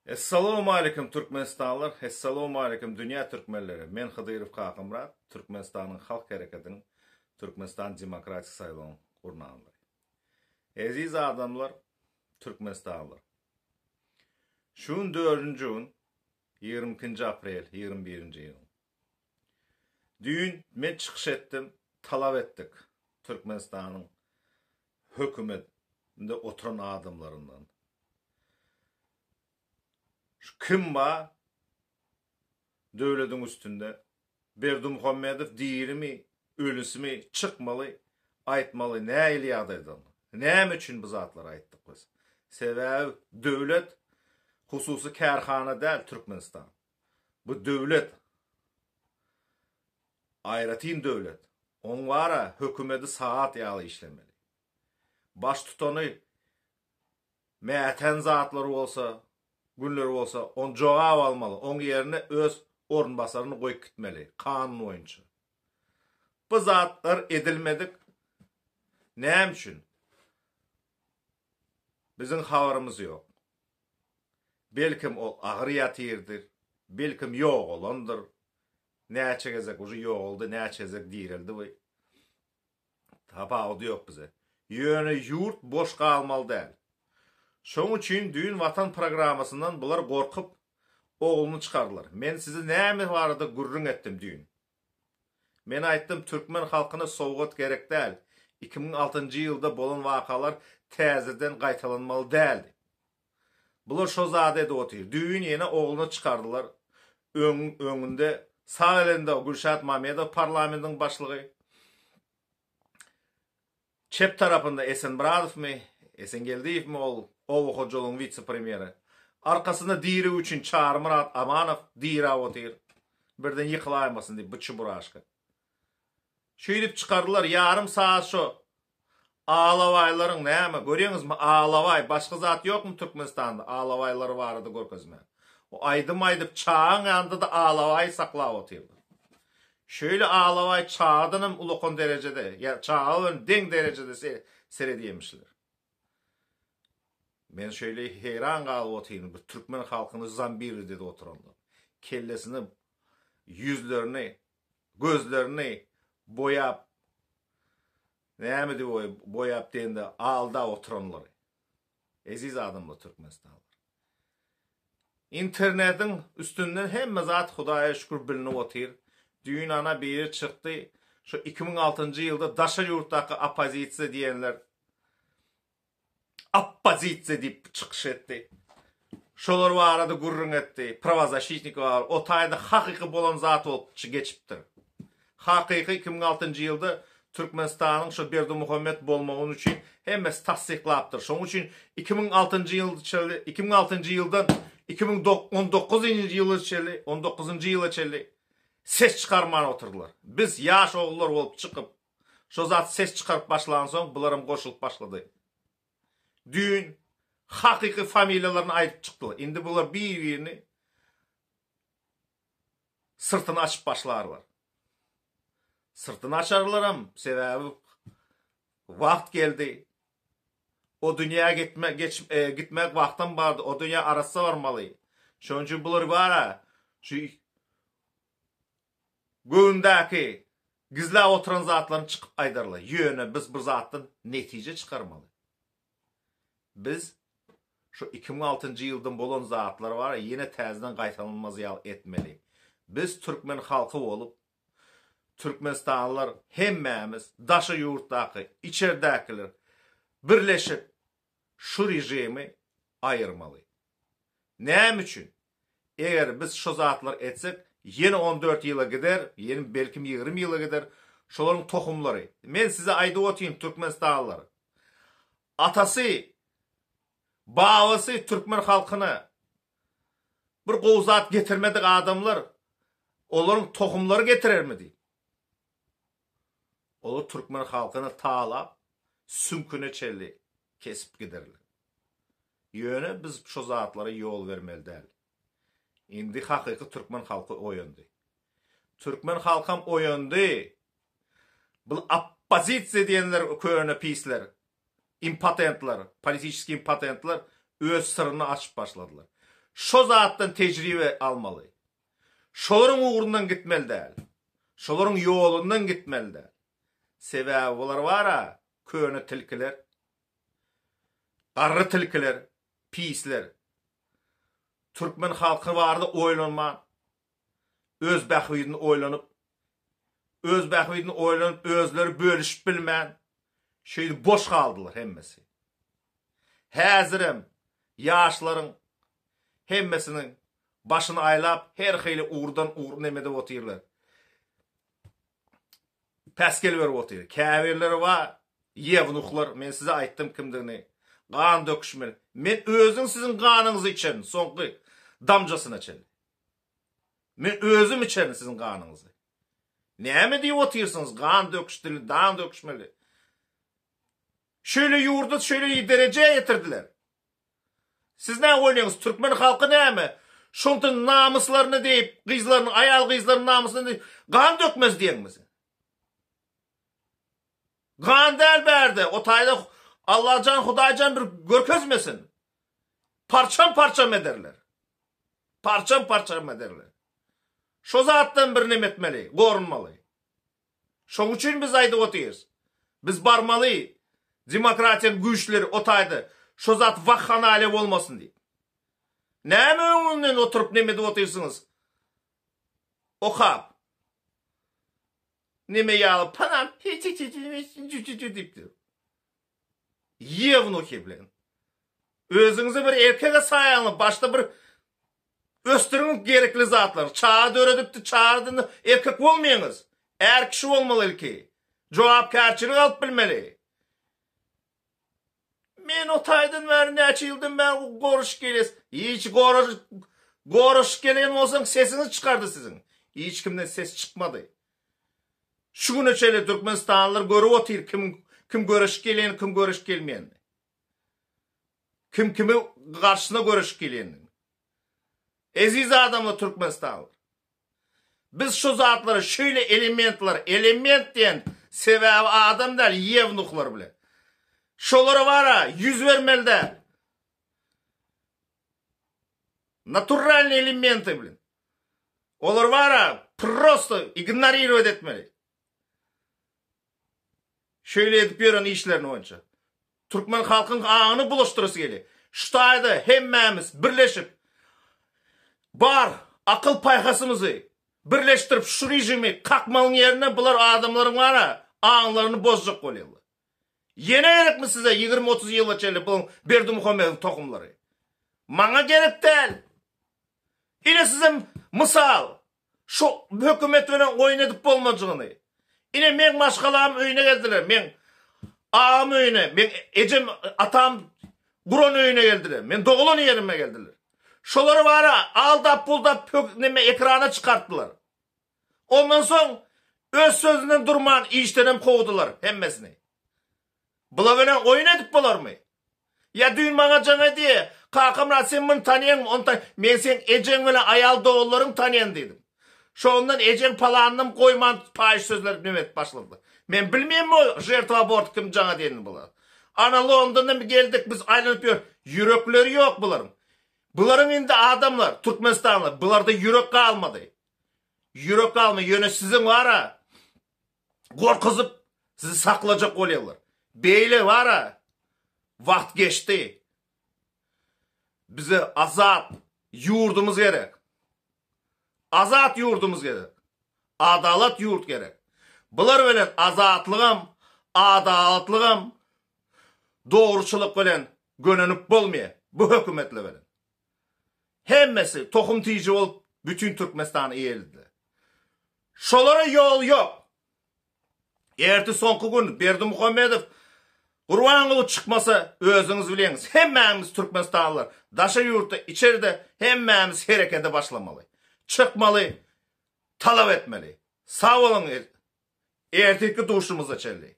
Essalawmaleýkim Türkmenistanlylar, Essalawmaleýkim dünýä türkmenleri. Men Hydyrow Kakamyrat, Türkmenistanyň Halk Hereketiniň Türkmenistan Demokratik Saýlawyň gurnanlary. Eziz adamlar, Türkmenistanlylar. Şu gün dördünji gün, 22-nji aprel, 21-nji ýylyň. Düýn men çykyş etdim, talap etdik Türkmenistanyň hökümetinde oturan adamlaryndan. Şu kim bar döwlediň üstünde? Berdimuhamedow dirimi, ölüsimi çykmaly, aýtmaly nähili ýagdaýdadygyny. Näme üçin bu zatlary aýtdyk biz? Sebäbi döwlet hususy kärhana däl Türkmenistan. Bu döwlet. Aýratyn döwlet. Oň bara hökümedi sagat ýaly işlemeli. Baştutany mätän zatlary bolsa, günleri bolsa, on jogap almaly, oň ýerine öz orunbasaryny goýup gitmeli, kanun boýunça. Bu zatlar edilmedik. Näme üçin? Biziň habarymyz ýok. Belkem ol agyr ýatyrdyr, belkem ýogalandyr. Näçe gezek uje ýogaldy, näçe gezek direldi bu. Tapawudy ýok bize. Ýöne ýurt boş galmaly däl. Şoň üçin düýn Watan programmasyndan bular gorkup ogluny çykardylar. Men size näme barada gürrüň etdim düýn. Men aýtdym türkmen halkyna sowgat gerek däl. 2006-njy ýylda bolan wakalar täzeden gaýtalanmaly däl diýip. Bular şo zady edip otyr. Düýn ýene ogluny çykardylar. Öň öňünde sag elinde Gülşat Mamedow parlamentiň başlygy. Çep tarapynda Esenmyradowmy, Esengeldiýewmi ol oba hojalygyň witse-premýeri. Arkasynda direg üçin Çarymyrat Amanow diräp otyr. Birden ýykylaýmasyn diýip bu çuburaşka. Şeýdip çykardylar ýarym sagat şo Alabaýlaryň näme, görýäňizmi, alabaý, başga zat ýokmy Türkmenistanda alabaýlary barada görkezme. O aýdym aýdyp çagaň ýanynda-da alabaýy saklap otyrlar. Şeýle alabaý çagadanam ulakan derejede, ýa çaga bilen deň derejede seredýämişler. Men şeýle heýran galyp otyryn bir türkmen halkyny zombirli edip oturanlar. Kellesini, ýüzlerini, gözlerini boýap Näme diýip boýap diýende aldap oturanlary. Eziz adamlar Türkmenistanlylar. Internetiň üstünden hemme zat Hudaýa şükür bilinip otyr. Düýn ana biri çykdy. Şu 2006-njy ýylda daşary ýurtdaky oppozisiýa diýenler Oppozisiýa diýip çykyş etdi. Şolar barada gürrüň etdi. Prawozaşitnik bar. O taýda hakyky bolan zat bolup geçipdir. Hakyky 2006-njy ýylda Türkmenistanyň şo Berdimuhamet bolmagyny üçin hemmesi tassyklapdyr. Şonuň üçin 2006-njy ýyl çenli, 2006-njy ýyldan 2019-njy ýyla çenli, 19-njy ýyla çenli ses çykarman oturdylar. Biz ýaş ogullar bolup çykyp, Şo zat ses çykaryp başlansoň bularam goşulyp başlady. Düýn hakyky familiýalaryny aýdyp çykdylar. Indi bular bir-birini syrtyny açyp başlarlar. Syrtyny açarlaram, sebäbi wagt geldi. O dünýä gitme, geç, e, gitmek wagtam bardy. O dünýä arassa barmaly. Şonuň üçin bular bar-a, şu Göwündäki gizläp oturan zatlaryny çykyp aýdarlar. Ýöne biz bir zatdan netije çykarmaly. Biz şu 2006-njy ýyldan bolan zatlar bar, ýene täzeden gaýtalanmaz ýaly etmeli. Biz türkmen halky bolup, türkmenistanlylar hemmämiz, daşary ýurtdaky, içerdäkiler birleşip şu režimi aýyrmaly. Näme üçin? Eger biz şo zatlary etsek, ýene on dört ýyla gider, ýene belkim ýigrimi ýyla gider. Şolaryň tohumlary. Men size aýdyp otyryn, türkmenistanlylar. Atasy, babasy türkmen halkyna bir gowy zat getirmedik adamlar, olaryň tohumlary getirermi diýip. Olar türkmen halkyny talap, süňküne çenli kesip giderler. Ýöne biz şo zatlara ýol bermeli däl. Indi hakyky türkmen halky oýandy. Türkmen halkam oýandy. Bul oppozisiýa diýenler köne pisler, impotentler, politiçeskiý impotentler öz syryny açyp başladylar. Şo zatdan tejribe almaly. Şolaryň ugrundan gitmeli däl. Şolaryň ýolundan gitmeli däl. Sebäbi bular bar-a, köne tilkiler. Garry tilkiler, pisler. Türkmen halky barada oýlanman, öz bähbidini oýlanyp, öz bähbidini oýlanyp özleri bölüşip bilmän, şeýdip boş galdylar hemmesi. Häzirem ýaşlaryň hemmesiniň başyny aýlap her hili ugurdan ugur neme edip otyrlar. Päsgel berip otyr. Käbirleri bar, ýewnuhlar, men size aýtdym kimdigini. Gan döküşmeli. Men özüm siziň ganyňyzy içerin, soňky damjasyna çenli. Men özüm içerin siziň ganyňyzy. Näme diýip otyrsyňyz, gan döküşdili, dan döküşmeli. Şeýle ýurdy şeýle derejä ýetirdiler. Siz näme oýlaýaňyz, türkmen halky näme? Şonda namyslaryny diýip, gyzlaryny, aýal-gyzlaryny namysyny diýip, gan dökmez diýeňmi sen? Gan däl bärde, o taýda Allajan, Hudaýjan bir görkezmesin. Parçam-parçam ederler. Parçam-parçam ederler. Şo zatdan bir neme etmeli, gorunmaly. Şoň üçin biz aýdyp otyrys. Biz barmaly, demokratiýaň güýçleri o taýda şo zat wakhanaliýa bolmasyn diýip. Näme öňünden oturyp neme edip otyrsyňyz? Okap. Neme ýaly panam diýip. Ýewnuhi bilen. Özüňizi bir erkege saýaňyz, başda bir ösdüriň gerekli zatlary. Çaga döredipdi, çagadan erkek bolmaýaňyz. Är kişi bolmaly ilki. Jogapkärçilik alyp bilmeli. Men o taýdan bäri näçe ýyldan bäri goraşyp gelýäs. Hiç goraş goraşyp gelen bolsaň sesiňiz çykardy siziň. Hiç kimden ses çykmady. Şu güne çenli türkmenistanlylar görüp otyr kim kim göreşip gelýänini kim göreşip gelmeýänini. Kim kimi garşysyna göreşip gelýänini. Eziz adamlar türkmenistanlylar. Biz şu zatlary şeýle elementler, element diýen sebäbi adam däl ýewnuhlar bilen. Şolara bara ýüz bermeli däl. Naturalnyý elementy bilen. Olar bara prosto ignorirowat etmeli. Şeýle edip ýören işlerini boýunça. Türkmen halkyň aňyny bulaşdyrasy gelýär. Şu taýda hemmämiz birleşip bar akyl paýhasymyzy birleşdirip şu režimi kakmagyň ýerine bular adamlaryň bara aňlaryny bozjak bolýarlar. Ýene gerekmi size 20-30 ýyla çenli bu Berdimuhamedowyň tohumlary? Maňa gerek däl. Ine size mysal. Şu hökümet bilen oýun edip bolmajygyny. Ine meň maşgalam öýüne geldiler. Meň agam öýüne, meň ejem, atam guran öýüne geldiler. Men doglan ýerime geldiler. Şolary bara aldap buldap neme ekrana çykartdylar. Ondan soň öz sözünden durman işdenem kowdular hemmesini. Bula bilen oýun edip bolarmy? Ýa düýn maňa jaň edýä, Kakamyrat sen muny tanýaňmy, ony tan, men seň ejeň bilen aýal doganlaryňy tanýan diýdim. Şondan ejeň palanynam goýman paýyş sözler neme edip başladylar. Men bilmeýänmi o žertwa abort kim jaň edenini bular. Ana Londondan geldik biz aýlanyp ýör. Ýürekleri ýok bularyň. Bularyň indi adamlar, türkmenistanlylar, bularda ýürek galmady. Ýürek galmady, ýöne siziň bara gorkuzyp sizi saklajak bolýarlar. Beýle bara wagt geçdi. Bize azat ýurdumyz gerek. Azat ýurdumyz gerek. Adalat ýurt gerek. Bular bilen azatlygam, adalatlygam dogruçylyk bilen gönenip bolmaýar bu hökümetler bilen. Hemmesi tohum tiji bolup bütin Türkmenistany eýelediler. Şolara ýol ýok. Ertir soňky gün Berdimuhamedow Gurbanguly çykmasa özüňiz bileňiz hemmämiz Türkmenistanlylar daşary ýurtda içeride hemmämiz herekede başlamaly. Çykmaly talap etmeli. Sag boluň ertirki duşumyza çenli.